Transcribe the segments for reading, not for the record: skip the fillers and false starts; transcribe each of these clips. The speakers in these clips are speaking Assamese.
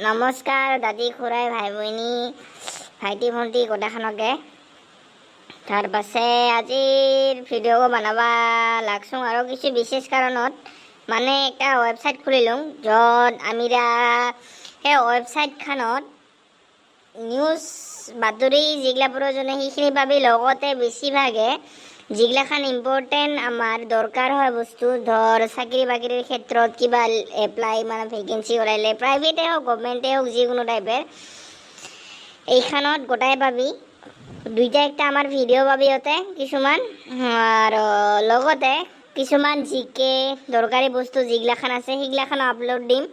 নমস্কাৰ দাদী, খুৰাই, ভাই বহিনী, ভাইটি, ভণ্টি গোটেইখনকে। তাৰ পাছে আজিৰ ভিডিঅ' বনাবা লাগছোঁ আৰু কিছু বিশেষ কাৰণত। মানে একটা ৱেবছাইট খুলিলোঁ, য'ত আমিৰা সেই ৱেবছাইটখনত নিউজ, বাতৰি যিগিলা প্ৰয়োজন সেইখিনি পাবি। লগতে বেছিভাগে যিগিলাখান ইম্পৰ্টেণ্ট, আমাৰ দৰকাৰ হয় বস্তু, ধৰ চাকৰি বাকৰিৰ ক্ষেত্ৰত কিবা এপ্লাই, মানে ভেকেঞ্চি ওলাইলে, প্ৰাইভেটেই হওক, গভমেণ্টেই হওক, যিকোনো টাইপেৰ, এইখানত গোটাই পাবি। দুইটা একটা আমাৰ ভিডিঅ' পাবি ইয়াতে কিছুমান, আৰু লগতে কিছুমান জিকে দৰকাৰী বস্তু যিগিলাখান আছে, সেইগিলাখানো আপলোড দিম।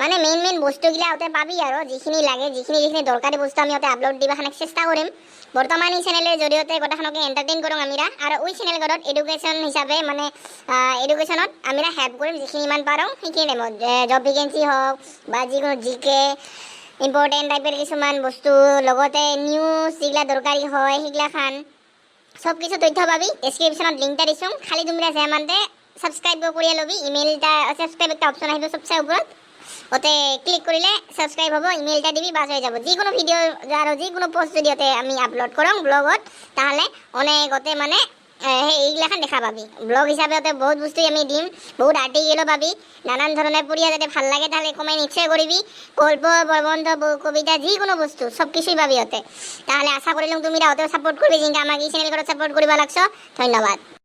মানে মেইন মেইন বস্তুগিলা ওতে পাবি আৰু যিখিনি লাগে, যিখিনি যিখিনি দৰকাৰী বস্তু আমি ওতে আপলোড দিবাখানে চেষ্টা কৰিম। বৰ্তমান এই চেনেলৰ জৰিয়তে গোটেইখনকে এণ্টাৰটেইন কৰোঁ আমিৰা, আৰু ওই চেনেলঘৰত এডুকেশ্যন হিচাপে, মানে এডুকেশ্যনত আমিৰা হেল্প কৰিম যিখিনি ইমান পাৰোঁ সেইখিনি টাইমত। জব ভেকেঞ্চি হওক বা যিকোনো জিকে ইম্পৰ্টেণ্ট টাইপৰ কিছুমান বস্তু, লগতে নিউজ যিগিলা দৰকাৰী হয়, সেইগিলাখান চব কিছু তথ্য পাবি। ডেছক্ৰিপশ্যনত লিংক এটা দিছোঁ, খালি তুমি যিমানতে ছাবস্ক্ৰাইব কৰি ল'বি। ইমেইল এটা, ছাবস্ক্ৰাইব একটা অপশ্যন আহিব চবচে ওপৰত, ওতে ক্লিক কৰিলে ছাবস্ক্ৰাইব হ'ব। ইমেইল এটা দিবি, বাছ, হৈ যাব। যিকোনো ভিডিঅ' আৰু যিকোনো পষ্ট যদি ওতে আমি আপলোড কৰোঁ ব্লগত, তাহলে অনেক ওতে মানে সেই এইগিলাখান দেখা পাবি। ব্লগ হিচাপে ওতে বহুত বস্তুই আমি দিম, বহুত আৰ্টিকেলো পাবি নানান ধৰণৰ। পঢ়িয়া যাতে ভাল লাগে, তাহলে কমেণ্ট নিশ্চয় কৰিবি। গল্প, প্ৰবন্ধ, কবিতা, যিকোনো বস্তু চব কিছুই পাবি ওতে। তাহলে আশা কৰিলোঁ তুমি ওতেও ছাপোৰ্ট কৰিবি, যেনেকৈ আমাক এই চেনেলখনত ছাপোৰ্ট কৰিব লাগছ। ধন্যবাদ।